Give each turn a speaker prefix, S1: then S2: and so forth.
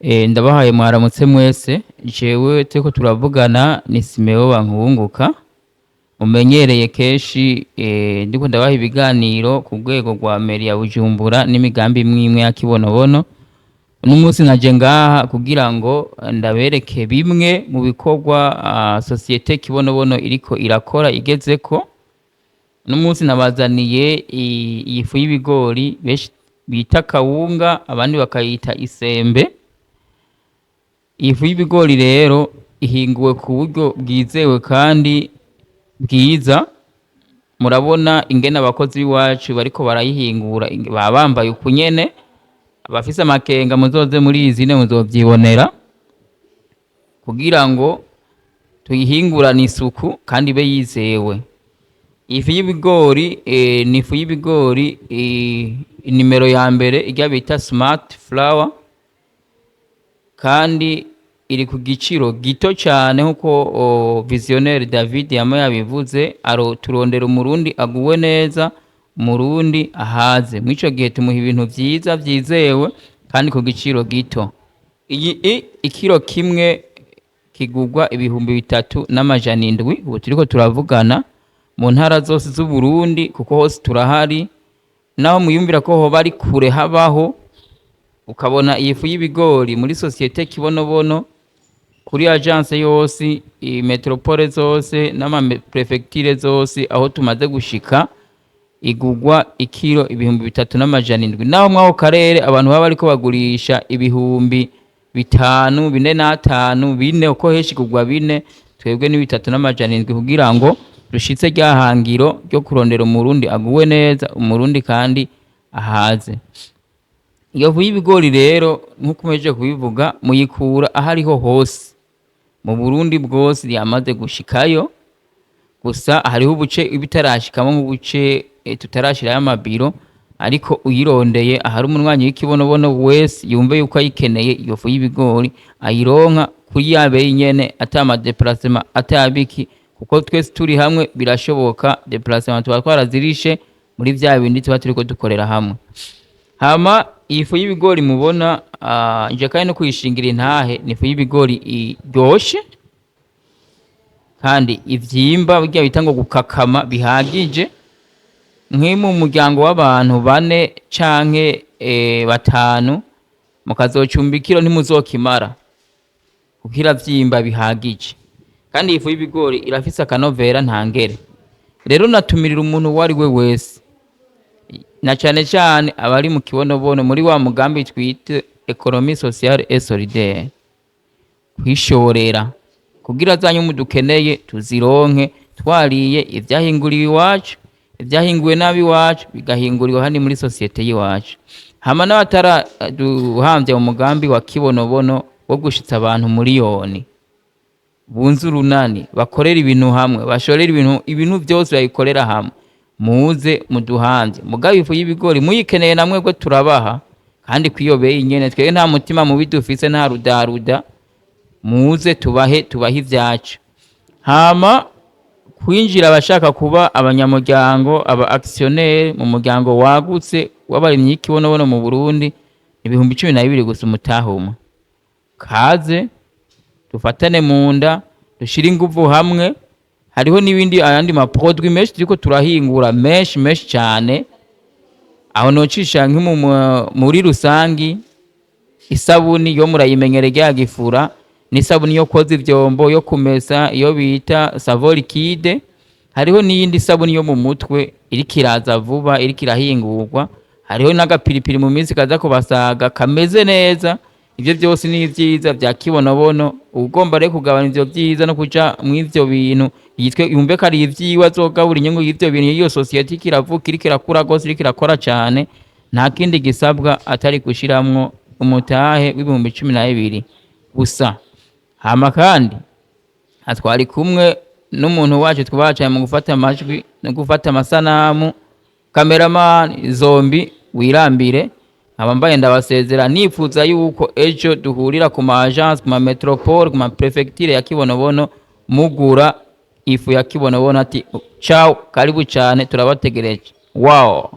S1: Ndabahaye mwaramutse mwese. Jewe turiko turavugana ni Simeo Bankubunguka, mumenyereye kenshi. Ndiko ndabaha ibiganiro ku rwego rwa mairie ya Bujumbura n'imigambi imwe imwe ya Kibonobono. Uno munsi naje ngaha kugira ngo ndabereke bimwe mu bikorwa société Kibonobono iriko irakora igezeko. Uno munsi nabazaniye iyi fu y'ibigori benshi bita kawunga, abandi bakayita isembe. Ifu y'ibigori rero ihinguwe ku buryo bwizewe kandi bwiza. Murabona ingene abakozi b'iwacu bariko barayihingura, baba bambaye ukunyene. Abafise amakenga muzoze muri izine muzovyibonera, kugira ngo tuyihingurane isuku kandi ibe yizewe. Ifu y'ibigori ni ifu y'ibigori nimero ya mbere, irya bita smart flour, kandi iri ku giciro gito cyane nkuko visionnaire David yama yabivuze. Aro turondera Umurundi aguwe neza, Umurundi ahaze. Mw'ico gihe tumuha ibintu vyiza vyizewe kandi ku giciro gito. Iyi ikiro kimwe kigurwa 3700. Ubu turiko turavugana mu ntara zose z'Uburundi, kuko hose turahari. Naho muyumvira ko hoba ari kure habaho, ukabona iyi fu y'ibigori muri société Kibonobono, kuri agence yose, métropole zose n'ama préfecture zose aho tumaze gushika, igugwa ikiro 3700. Naho mw'ako karere abantu baba bariko bagurisha 5000, 4,5, 4, uko henshi igugwa 4, twebwe ni 3700, kugira ngo dushitse rya hangiro ryo kurondera Umurundi aguwe neza, Umurundi kandi ahaze. Iyo fu y'ibigori rero, nk'uko umejeje kubivuga, muyikura aho ariho hose mu Burundi bwose, yamaze gushikayo. Gusa hariho ubuce ibitarashikamo, nk'ubuce tutarashirayo amabiro, ariko uyirondeye ahari umunywanyi w'Ikibonobono wese yumve yuko ayikeneye, iyo fu y'ibigori ayironka kuri ya beyi nyene, ata ama déplacement, atabiki, kuko twese turi hamwe birashoboka. Déplacement tuba twarazirishe muri vya bindi tuba turiko dukorera hamwe. Hama iyi fu y'ibigori mubona, nje kandi no kuyishingira intahe, ni ifu y'ibigori iryoshe kandi ivyimba, burya bita ngo gukakama bihagije. Nk'iyo mu muryango w'abantu bane canke batanu mukazocumba ikiro, ntimuzokimara, kuko iravyimba bihagije. Kandi iyi fu y'ibigori irafise akanovera ntangere. Rero natumirira umuntu uwo ari we wese, na cane cane abari mu Kibonobono, muri wa mugambi twite économie sociale et solidaire, kwishorera, kugira za nyungu dukeneye tuzironke twariye ivyahinguriwe iwacu, ibyahinguwe nabi iwacu, bigahingurirwa hano muri société y'iwacu. Hama n'abataraduhamvye mu mugambi wa Kibonobono wo gushitsa abantu miliyoni bunze urunani, bakorera ibintu hamwe, bashorera ibintu, ibintu byose babikorera hamwe, muze muduhanze. Mugabo ifu y'ibigori muyikeneye, namwebwe turabaha, kandi kwiyo beyi nyene. Twebwe nta mutima mubi dufise, nta rudaruda. Muze tubahe, tubahe ivyacu. Hama kwinjira, abashaka kuba abanyamuryango, aba actionnaire mu muryango wagutse w'abarimyi y'ikibonobono mu Burundi, 12,000 gusa, umutahe umwe. Kaze dufatane mu nda, dushire inguvu hamwe. Hariho n'ibindi, ayandi ma produit menshi turiko turahingura, menshi menshi cyane. Aho nocisha muri rusangi, isabuni yo murayimenyere rya gifura, n'isabuni yo koza ivyombo, yo kumesa, iyo bita savon liquide. Hariho n'iyindi sabuni yo mu mutwe iriko iraza vuba, iriko irahingurwa. Hariho n'agapiripiri mu minsi kaza kubasaga kameze neza. Ivyo vyose ni ivyiza vya Kibonobono. Ugomba rero kugabana ivyo vyiza no kuja mw'ivyo bintu, yitwe yumve ko ari ivyiwe, azogabura inyungu y'ivyo bintu, iyo société iriko iravuka, iriko irakura gose, iriko irakora cane, nta kindi gisabwa atari gushiramwo umutahe w'12,000 gusa. Hama kandi twari kumwe n'umuntu wacu twubaha mu gufata amajwi no gufata amasanamu, cameraman Zombi wirambire. Nkaba mbaye ndabasezera, nifuza yuko ejo duhurira ku ma agence, ku ma métropole, ku ma préfecture ya Kibonobono, mugura ifu ya Kibonobono. Ati ciao, karibu cyane, turabategereje. Wow.